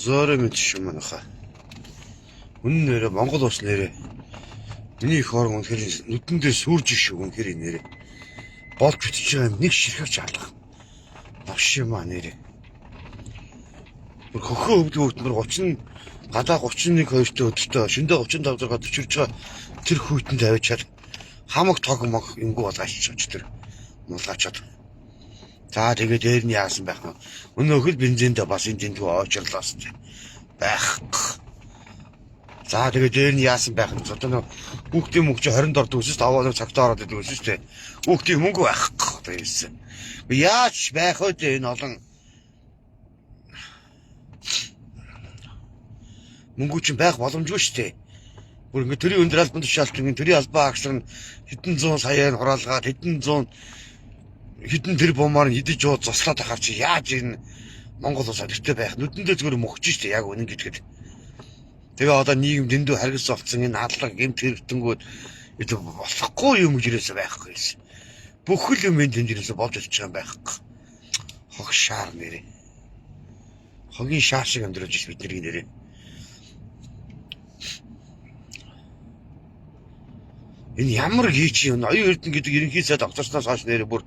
Зөөрэ мэд шүү манайхаа. Үнэн нэрэ Монгол улс нэрэ. Миний их орон үнэхээр нүдэн дээр сүрж шүү үнэхээр нэрэ. Болж битж байгаа юм нэг ширхэгч алга. Новш юм аа нэрэ. Бүр хөхөө өвдөг хөвгт бүр 30 гадаа 31 2-т өдөртөө шөндөө 35 6 40 байгаа тэр хүйтэн тавиачаад хамаг тог мог юмгүй болгочих тэр мулгаачаад. За тэгээ дээр нь яасан байх нь. Өнөөхөл бензиндээ бас энэ дэндүү очрлоос байх. За тэгээ дээр нь яасан байх нь. Одоо нөх хүүхдийн мөнгө чи 20-нд ордог гэсэн чинь аваа цагтаа ороод идэг гэсэн чинь хүүхдийн мөнгө байхгүй одоо хэлсэн. Яаж байх вэ энэ олон мөнгө чинь байх боломжгүй шүү дээ. Бүр ингээ төрийн өндөр албан тушаалтан төрийн албан агшир нь хэдэн зуун саяар хураалгаад хэдэн зуун хэдэн тэр бумаар нь хэдэж ууд зослоод ахаар чи яаж энэ Монгол улс алигтай байх нүдэндээ зүгээр мөхөж штэ яг үнэн гэдгэд. Тэгээ одоо нийгэм дэндүү харгас болсон энэ алга гэмт хэрэгтэнгүүд это болохгүй юм гэж ирээсэ байхгүй юмсэн. Бүхэл юм энэ тэнд ирээсэ болж ирж байгаа юм байхгүй. Хог шаар нэрээ. Хогийн шаар шиг амьдруулж ш бид нарыг нэрээ. Энэ ямар хийч юм оюун эрдэнэ гэдэг ерөнхий сайд огцорсноос хойш нэрээ бүр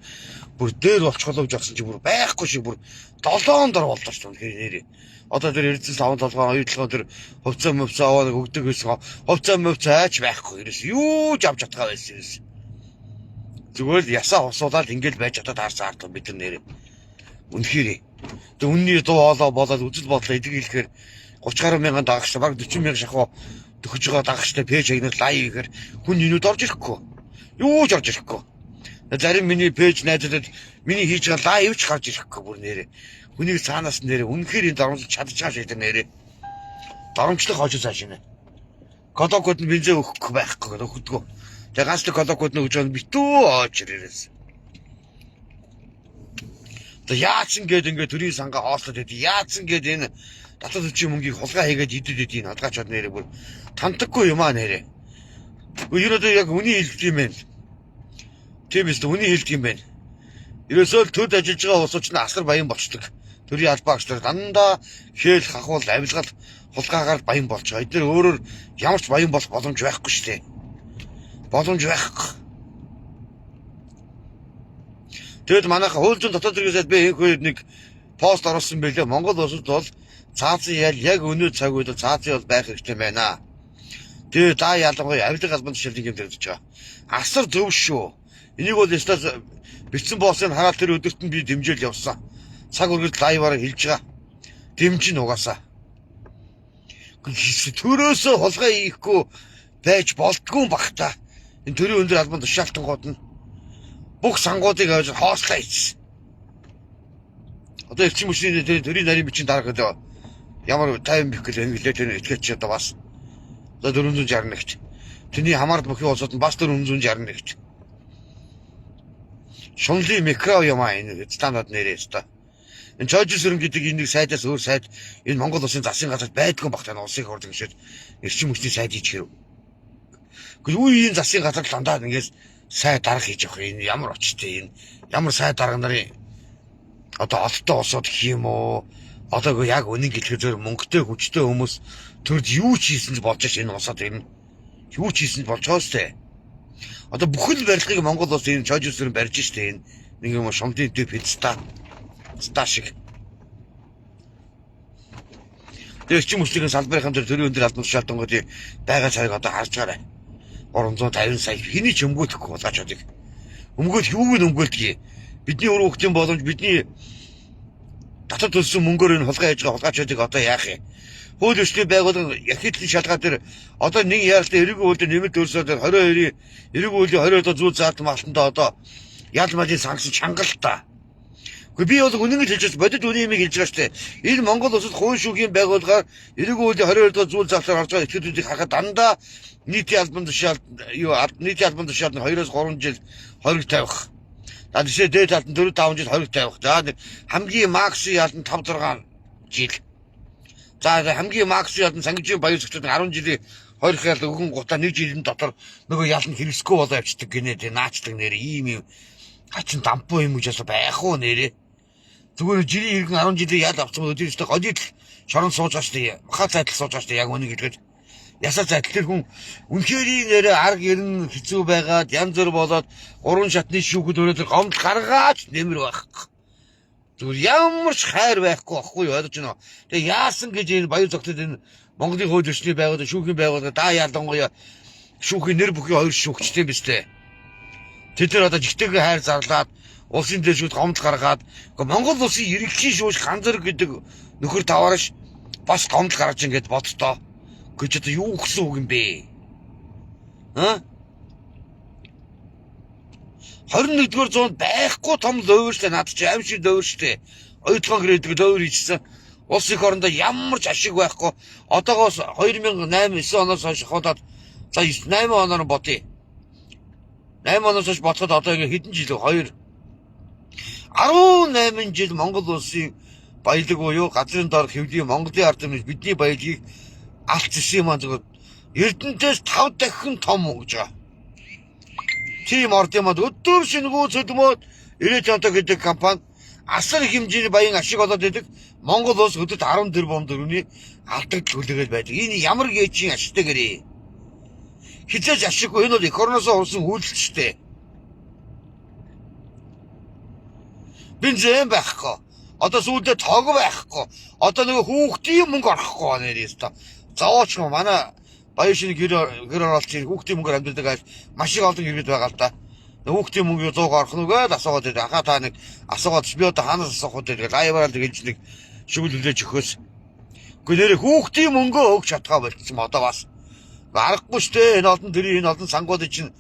бүр дээр болчихлоо гэж бодсон чи бүр байхгүй шиг бүр долоон дор боллоо шүү дээ нэрээ. Одоо тэр эрдэнэ савн толгой оюун толгой тэр хувцас мөвцөө аваа нэг өгдөг гэсэн хувцас мөвцөө айч байхгүй ерөөс юу ч авч чадгаа байсан ерөөс. Зүгээр л ясаа хусуулаад ингээл байж чадаад харсан ард бид нар нэрээ. Үнэхээр. Тэг үнний дуу хоолой болоод үзэл бодлоо эдэг хэлэхээр 30 гаруй мянган дагагч баг 40 мянга шахуу төхөж байгаа дагагчтай пэйж хагнал лайв ихээр хүн энүүд орж ирэхгүй. Юу ч орж ирэхгүй. Зарим миний пэйж найзуудад миний хийж байгаа лайв ч гарч ирэхгүй бүр нэрээ. Хүнийг цаанаас нэрээ үнэхээр энэ доромжлож чадчих байгаа шиг нэрээ. Доромжлох хожиж цааш нэ. Колокууд нь бензин өгөхгүй байхгүй гэдэг өгдөгөө. Тэгээ ганц л колокууд нь өгж байгаа битүү оож ирээрээс. Одоо яатсан гээд ингээ төрийн сангаа хоолтод байд. Яатсан гээд энэ дотоод хүчийн мөнгийг хулгай хийгээд идэд идэв энэ хулгайчууд нэрээ бүр тантаггүй юм аа нэрээ. Гэхдээ ер нь одоо яг үний хэлдэг юм байна. Тийм биз дээ үний хэлдэг юм байна. Ерөөсөө л төрд ажиллаж байгаа улсууч нь асар баян болчдөг. Төрийн албаа агчлаар дандаа хээл хахуул авилгал хулгайгаар баян болж байгаа. Эдгээр өөрөөр ямар ч баян болох боломж байхгүй шүү дээ. Боломж байхгүй. Тэгэд манайха хууль зүйн дотоод хэргийн сайд би энэ үед нэг пост оруулсан байлээ. Монгол улсад бол цаазын ял яг өнөө цаг үед цаазын ял байх хэрэгтэй байна. Тэгээ та ялангуяа авилга албан тушаалын юм дэрдэж байгаа. Асар зөв шүү. Энийг бол ёстой бичсэн боосын хараад тэр өдөрт нь би дэмжээл явсан. Цаг үргэлж лайваар хэлж байгаа. Дэмжин угаасаа. Төрөөсөө хулгай хийхгүй байж болдгүй бах та. Энэ төрийн өндөр албан тушаалтангууд нь бүх сангуудыг авч хоослоо хийсэн. Одоо эрчим хүчний төрийн нарийн бичгийн дарга гэдэг ямар 50 бих гэл инглээ тэр итгэж одоо бас одоо 461-т. Тэрний хамаарал бүхий улсууд нь бас 461-т. Шунлын микро юм аа энэ стандарт нэрээ өстой. Энэ Чойжсөрөн гэдэг энэ нэг сайдаас өөр сайд энэ Монгол улсын засгийн газарт байдгүй баг тань улсын хурлын гишүүд эрчим хүчний сайд хийж хэрв. Гэхдээ үе үеийн засгийн газар дандаа ингээс сайд дарга хийж явах энэ ямар очтой энэ ямар сайд дарга нарын одоо олдтой улсууд гэх юм уу одоо яг үнэн гэлэхээр зөв мөнгөтэй хүчтэй хүмүүс төрд юу ч хийсэн ч болж ш энэ улсад энэ юу ч хийсэн ч болж байгаа сте. Одоо бүхэл барилгыг Монгол улс энэ чойжсөрөн барьж штэ энэ нэг юм шумдын дэв пицца ста шиг. Тэгээ эрчим хүчний салбарын дээр төрийн өндөр албан тушаалтангуудын байгаа царыг одоо харж байгаарай. 350 сая хэний ч өмгөөлөхгүй хулгайчуудыг. Өмгөөл юуг нь өмгөөлдөг. Бидний үр хүүхдийн боломж бидний дотоод төлсөн мөнгөөр энэ хулгай хийж байгаа хулгайчуудыг одоо яах юм? Хууль эрхлэн байгууллага яхитлэн шалгаа дээр одоо нэг яаралтай эрэг үйлдэл нэмэлт өөрсөөр 22-ийн эрэг үйлийн 22 дахь зүүл заалт малтандаа одоо ял малын сангасан чангалта. Гэхдээ би бол үнэн л хэлж байгаа бодит үнийн юмыг хэлж байгаа шүү дээ. Энэ Монгол улсад хууль шүүхийн байгууллагаар эрэг үйлийн 22 дахь зүүл заалтаар орж байгаа этгээдүүдийг харахад дандаа нийтийн албан тушаал юу нийтийн албан тушаалд 2-оос 3 жил хориг тавих. За жишээ дээд талд нь 4 5 жил хориг тавих. За хамгийн макс ялан 5 6 жил. За хамгийн макс ялан сангижийн баяр зохицууд 10 жилийн хорих ял өгөн гутаа нэг жилийн дотор нөгөө ял нь хэрэгсэхгүй болоо явчихдаг гинэ тэ наацдаг нэр ийм юм хачин дампуу юм гэж бас байх уу нэрээ. Зүгээр жирийн иргэн 10 жилийн ял авсан өдөр өстө годид шорон сууж байгаа шүү дээ. Маха зайдал сууж байгаа шүү дээ. Яг үнэ хэлгээд. Ясаа зайдал тэр хүн үнэхээр нэрэ арга ирэн хэцүү байгаад янз бүр болоод гурван шатны шүүхэд өрөөд гомдол гаргаач нэмэр байхгүй. Зүгээр ямар ч хайр байхгүй байхгүй юу ойлгож байна уу? Тэгээ яасан гэж энэ баяр зогтод энэ Монголын хууль эрхлэлний байгууллага шүүхийн байгууллага даа ялангуяа шүүхийн нэр бүхий хоёр шүүгчтэй юм биз дээ. Тэд нар одоо жигтэйгээ хайр зарлаад улсын дээр шүүд гомдол гаргаад Монгол улсын ерөнхий шүүгч Ганзар гэдэг нөхөр таваарш бас гомдол гаргаж ингээд бодтоо. Гэж одоо юу гэсэн үг юм бэ? Аа? 21-р зуунд байхгүй том ловер штэ над чи аим шиг ловер штэ. Оюутлогоо гэрээдэг ловер хийчихсэн. Улс их орондоо ямар ч ашиг байхгүй. Одоогоос 2008 9 оноос хойш худаад за 8 оноор бодъё. 8 оноос хойш бодоход одоо ингээ хэдэн жил вэ? 2 18 жил Монгол улсын баялаг буюу газрын доор хэвлийн Монголын ард түмний бидний баялагийг алт зэсэн юм аа зүгээр Эрдэнтээс 5 дахин том гэж байгаа. Тийм орд юм аа өдөр шингүү цөдмөөд 90 онтой гэдэг компани асар их хэмжээний баян ашиг олоод идэг. Монгол улс өдөрт 10 тэрбум төгрөгийн алдагдал хүлээгээд байдаг. Энэ ямар гээчийн ашигтай гэрээ. Хизээж ашиггүй энэ бол эх орноосоо урсан үйлдэлчтэй. Бензин байхгүй. Одоо сүүлдээ тог байхгүй. Одоо нөгөө хүүхдийн мөнгө орохгүй нэр ёстой. Зовооч юм манай баян шинэ гэр оролцсон хүүхдийн мөнгөөр амьдардаг аж маш их олон иргэд байгаа л да. Хүүхдийн мөнгө 100 орох нь гээд асуугаад байдаг. Ахаа та нэг асуугаад би одоо хаанаас асуух вэ гэдэг лайваар л хэлж нэг шүгэл хүлээж өгөхөөс. Гэхдээ нэрээ хүүхдийн мөнгөө өгч чадхаа болчихсон одоо бас. Аргагүй шүү дээ. Энэ олон төрлийн энэ олон сангуудын чинь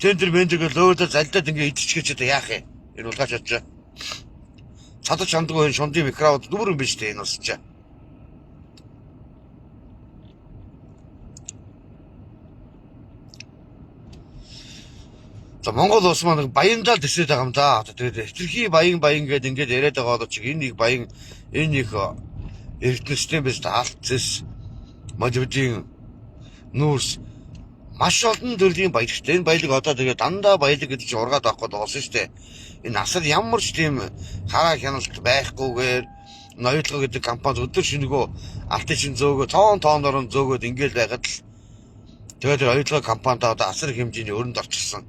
тендер мендер гэж лөөлөө залдаад ингээ идчихэж одоо яах юм? Энэ улгаач очоо. Чадаж чандгүй энэ шундын микроуд дүр юм биш үү энэ бас чаа. За Монгол улс маань баяндаа л төсөөд байгаа юм да. Одоо тэгээд хэтэрхий баян баян гэд ингээд яриад байгаа боловч энэ нэг баян энэ их эрдэнэстэй биз алт зэс мажуудын нүүрс маш олон төрлийн баялагтай. Энэ баялаг одоо тэгээд дандаа баялаг гэдэг чинь ургаад авахгүй дуусна шүү дээ. Энэ асар ямар ч тийм хараа хяналт байхгүйгээр ноёдлого гэдэг компани өдөр шөнөгөө алтын чин зөөгөө тоон тооноор нь зөөгөөд ингээл байгаад л тэгээд тэр оюутлогын компанид одоо асар их хэмжээний өрөнд орчихсон.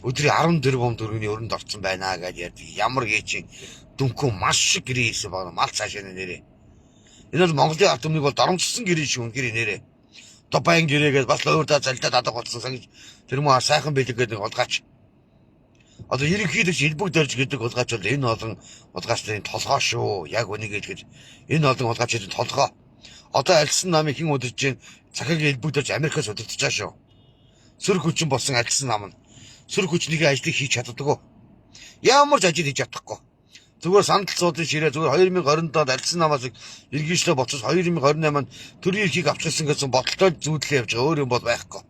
Өдрийн 10 тэрбум төгрөгийн өрөнд орсон байна гэж ярьдаг. Ямар гээчин дүнхүү маш шиг гэрээ хийсэн байна. Мал цаашаа нэрээ. Энэ бол Монголын ард түмнийг бол доромжлсон гэрээ шиг үнэхээр нэрээ. Дубайн гэрээгээд бас луурдаа залдаад адаг болсон сангиж тэр мөн сайхан бэлэг гэдэг нэг хулгайч. Одоо ерөнхийдөө элбэг дөрж гэдэг хулгайч бол энэ олон хулгайчдын толгой шүү. Яг үнийг хэлэхэд энэ олон хулгайчдын толгой. Одоо альсан намыг хэн удирж гин цахигийн элбэг дөрж Америкаас удирдах байгаа шүү. Сүр хүчин болсон альсан нам нь сүр хүчнийхээ ажлыг хийж чаддаггүй. Ямар ч ажил хийж чадахгүй. Зүгээр сандал суудлын ширээ зүгээр 2020 онд альсан намаас иргэншлээ болчихсон 2028 онд төрийн эрхийг авчихсан гэсэн бодолтой зүүдлээ явж байгаа. Өөр юм бол байхгүй.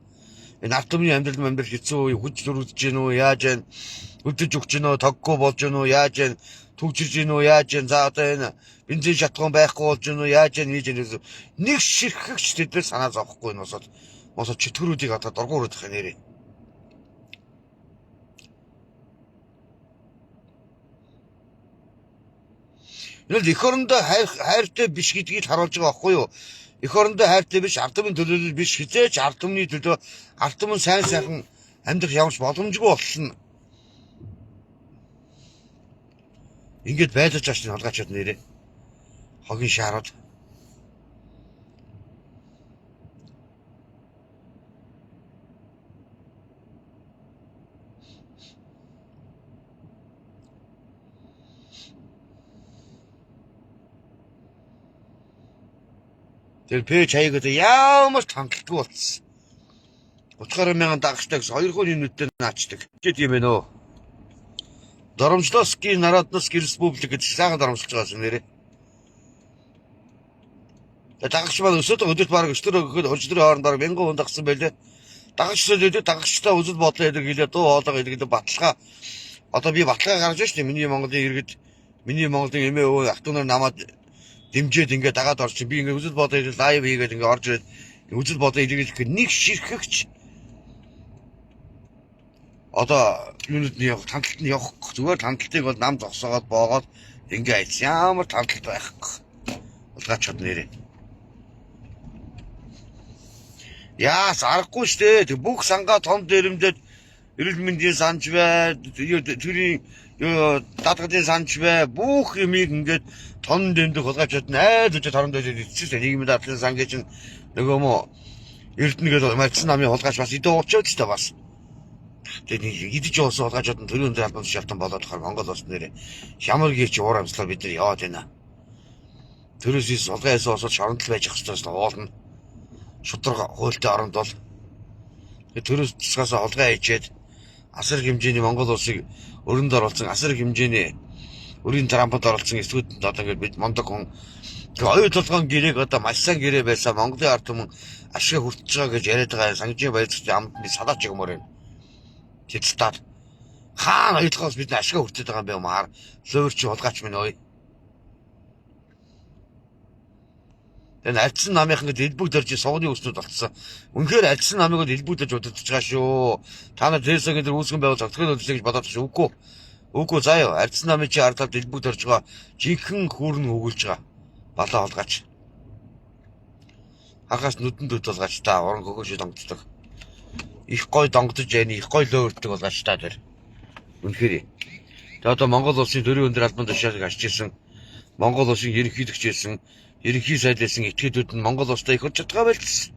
Энэ ард түмний амьдрал амьдрал хэцүү, хүч зөрүүж гин үү, яаж гин, өдөж өгч гин үү, тоггүй болж гин үү, яаж гин, түгжирж гин үү, яаж гин, за одоо энэ бензин шатгуун байхгүй болж гин үү, яаж гин, хийж гин нэг ширхэгч тэднэр санаа зовхгүй энэ босоод босоод чөтгөрүүдийг одоо дургуурах нэрээ. Энэ л эх орондоо хайртай биш гэдгийг харуулж байгаа байхгүй юу? Эх орондоо хайртай биш, ард түмний төлөөлөл биш, хизээч ард түмний төлөө ард түмэн сайн сайхан амьдрах ямарч боломжгүй болсон. Ингээд байлаж байгаа шин хулгайчуд нэрээ. Хогийн шаарууд. Тэр пэж хаяг одоо ямар ч хангалтгүй болцсон. 32 мянган дагагчтай гэсэн 2 хүн нүдтэй наачдаг. Гэт юм бэ нөө. Доромжлоский Народноский Республик гэж сайхан доромжилж байгаа юм нэрээ. Дагагч маань өсөд өдөрт бараг өчтөр өгөхөд өчтөрийн хооронд бараг 1000 хүн дагсан байлээ. Дагагч гэдэг дагагчтай үзэл бодлоо гэдэг хэлээ дуу хоолой гэдэг баталгаа. Одоо би баталгаа гаргаж байна шүү дээ. Миний Монголын иргэд, миний Монголын эмээ өвөө ах トゥ нар намайг дэмжиж ингээд дагаад орчих. Би ингээд үзэл бодлоо хэлээ лайв хийгээд ингээд орж ирээд үзэл бодлоо илэрхийлэх нэг ширхэгч одоо юунд нь явах, тандалт нь явах зүгээр тандалтыг бол нам зогсоогоод боогоод Ингээ айц ямар тардалт байхгүй. Хулгайчууд нэрээ. Яас аргагүй штэ. Тэг бүх сангаа том дээрэмдээд эрүүл мэндийн санж бай, төрийн даатгалын санж бай, бүх юмыг ингээд том дэмдэх хулгайчууд нь айл үжи торон дээр ицсэн. Нийгмийн даатгалын сан гэж нөгөө мө Эрдэнэ гэдэг мальцсан намын хулгайч бас идэ уучаад ч та бас. Тэгээ нэг идэж уусан хулгайчууд нь төрийн өндөр албан тушаалтан болоод болохоор Монгол улс нэрээ ямар гэрч уур амьсгалаар бид нар яваад байна. Төрөөс ис хулгай хийсэн улсууд шорондол байж ах ёстой уулна. Шударга хуультай оронд бол тэгээ төрөөс тусгаас хулгай хийчээд асар хэмжээний Монгол улсыг өрөнд оруулсан асар хэмжээний өрийн трампд оролцсон эсвүүд одоо ингээд бид мондог хүн тэгээ оюу толгоон гэрээг одоо маш сайн гэрээ байсан Монголын ард түмэн ашиг хүртэж байгаа гэж яриад байгаа сангижийн баярцгийн амд би салаач өгмөр байна. Тэцтаад хаана оюу толгоос бид ашиг хүртээд байгаа юм бэ маар луурч хулгайч минь ой. Энэ альцсан намынхан гээд элбэг дэрж сугны өснөд болцсон. Үнэхээр альцсан намыг бол элбэг дэрж удирдах байгаа шүү. Та нар Зэсэгийн дээр үүсгэн байгуул зохицохын төлөвлөж гэж бодоод шүү. Үгүй. Үгүй заа юу. Альцсан намын чи ард талд элбэг дэрж байгаа. Жинхэнэ хүүрн өгүүлж байгаа. Балаа хулгайч. Хагаас нүдэнд үт хулгайч та уран хөгөөш донгоцдог. Их гой донгодож яаны их гой лөөрдөг хулгайч та тэр. Үнэхээр. Тэгээ одоо Монгол улсын төрийн өндөр албан тушаалыг ашиж исэн Монгол улсын ерөнхийлөгч байсан ерөнхий сайд байсан этгээдүүд нь Монгол улстай их болж чадгаа байлтсан.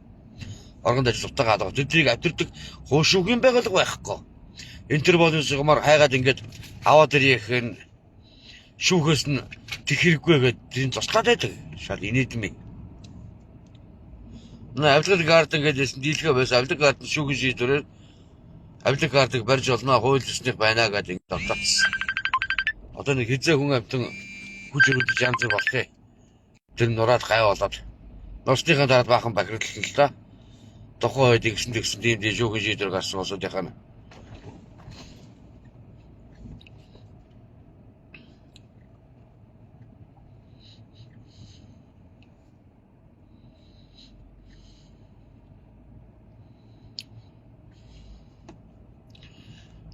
Оргонд ажил утгаа алга. Тэднийг авдирдаг хуушуугийн байгууллага байхгүй. Интерполын сугамаар хайгаад ингээд аваад ирэх нь шүүхээс нь тех хэрэггүй гээд тэрийг туслаад байдаг. Шал инээдмээ. Нэ авилгал гарден гэдээсэн дийлхэ байсан. Авилгал гарден шүүхэн шийдвэрээр авилгал гардыг барьж олно хууль ёсных байна гэдэг ингээд давтаацсан. Одоо нэг хизээ хүн амтан хүч өрөвдөж янз бүр болох юм. Тэр нураад гай болоод нурсныхаа дараа баахан бахирлаа л да. Тухайн үед ингэсэн тэгсэн тийм тийм шүүхэн шийдвэр гарсан улсуудынхаа нь.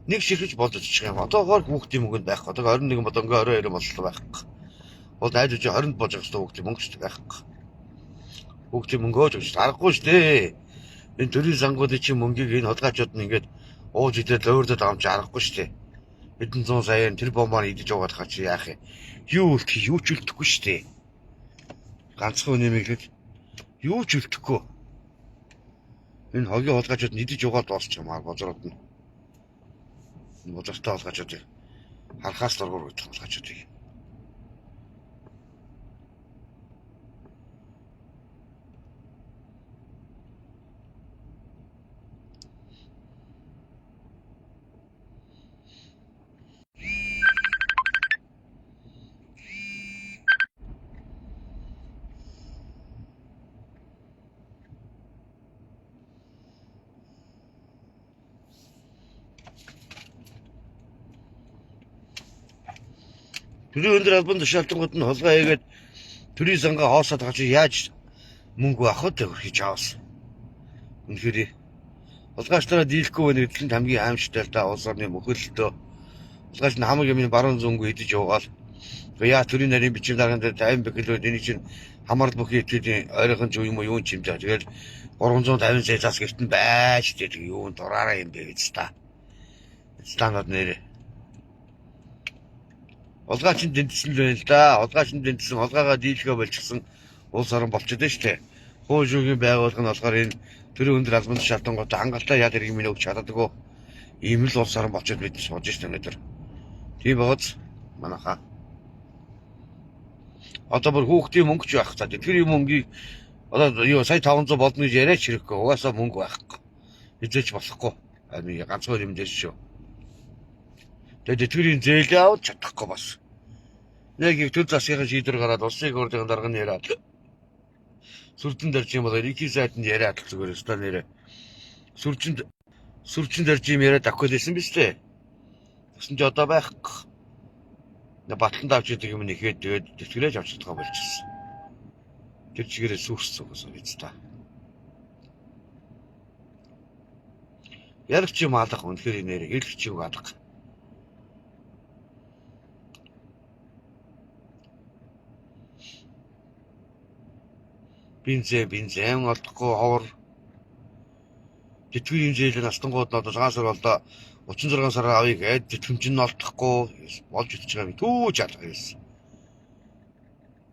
Нэг ширхэж болж очих юм. Одоогоор хүүхдийн мөнгөнд байхгүй. Одоо 21 болон 22 боллоо байхгүй. Бол найз үжи 20-нд болж байгаа хэвээр хүүхдийн мөнгө ч байхгүй. Хүүхдийн мөнгөө ч өгч аргагүй шүү дээ. Энэ төрийн сангуудын чинь мөнгийг энэ хулгайчууд нь ингээд ууж идээд луурдаад байгаа юм чи аргагүй шүү дээ. Хэдэн зуун саяын тэр бомбаар идэж уугаад хаа чи яах юм? Юу үлдэх юу ч үлдэхгүй шүү дээ. Ганцхан үнэмэглэл юу ч үлдэхгүй. Энэ хогийн хулгайчууд нь идэж уугаад дуусчих юм аа бозрууд нь. Бозртой хулгайчуудыг харахаас дургур гэдэг хулгайчуудыг. Төрийн өндөр албан тушаалтангууд нь хулгай хийгээд төрийн сангаа хоосоод байгаа чи яаж мөнгө авах вэ хийж аваас. Үнэхээр хулгайч нараа дийлэхгүй байна гэдэг нь хамгийн аимшигтай л да улс орны мөхөлтөө. Хулгайч нь хамаг юм баруун зүүнгүй идэж явгаал. Яа төрийн нарийн бичим дарган дээр 50 бэхлүүд энийг чинь хамаарал бүхий этгээдийн ойрхон ч юм уу юу ч юм даа. Тэгэл 350 сая зас гэрт нь байж гэдэг юу дураараа юм бэ гэж та. Стандарт нэрээ. Хулгайч нь дэнтсэн л байна л да. Хулгайч нь дэнтсэн, хулгайгаа дийлхээ болчихсон улс орон болчиход байна шүү дээ. Хуу шүүхийн байгууллага нь болохоор энэ төрийн өндөр албан тушаалтангууд хангалттай яд хэрэг минь өгч чаддаггүй. Ийм л улс орон болчиход бид сууж шүү дээ өнөөдөр. Тийм байгааз манайхаа. Одоо бүр хүүхдийн мөнгө ч байх за. Тэр юм мөнгийг одоо юу сая 500 болно гэж яриач хэрэггүй. Угаасаа мөнгө байхгүй. Хизээч болохгүй. Харин ганцхан юм дээр шүү. Тэгээд тэтгэврийн зээлээ авч чадахгүй бас. Нэг их төр засгийн шийдвэр гараад улсын хурлын дарга нь яриад сүрдэн дэрж юм бол ерөнхий сайданд яриад зүгээр өстой нэрэ. Сүржин дэрж юм яриад авах гэлсэн биз дээ. Тэгсэн чи одоо байхгүй. Батлан давч гэдэг юм нэхэд тэгээд тэтгэрэж авч чадгаа болчихсон. Тэр чигээрээ сүрссэн гэсэн биз та. Ярих ч юм алга үнэхээр нэрэ хэлэх ч юм алга. Бензин олдохгүй ховор. Тэтгэврийн зээл настангууд нь одоо 6 сар болдоо 36 сараар авъя гээд тэтгэмж нь олдохгүй болж итэж байгаа юм. Түүж алга байсан.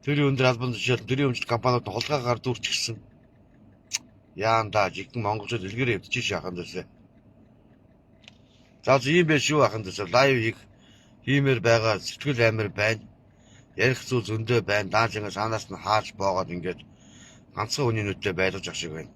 Төрийн өндөр албан тушаал, төрийн өмчлөлт компаниуд нь хулгайгаар дүүрчихсэн. Яанда жигэн монголчууд дэлгэрээ эвдэж шахан дэсэ. За ийм байх шүү ахын дэсэ. Live хийх хиймээр байгаа, сэтгэл амар байна. Ярих зүйл зөндөө байна. Дааж ингээ цаанаас нь хааж боогоод ингээд ганцхан хүний нүдтэй байлгаж ах шиг байна.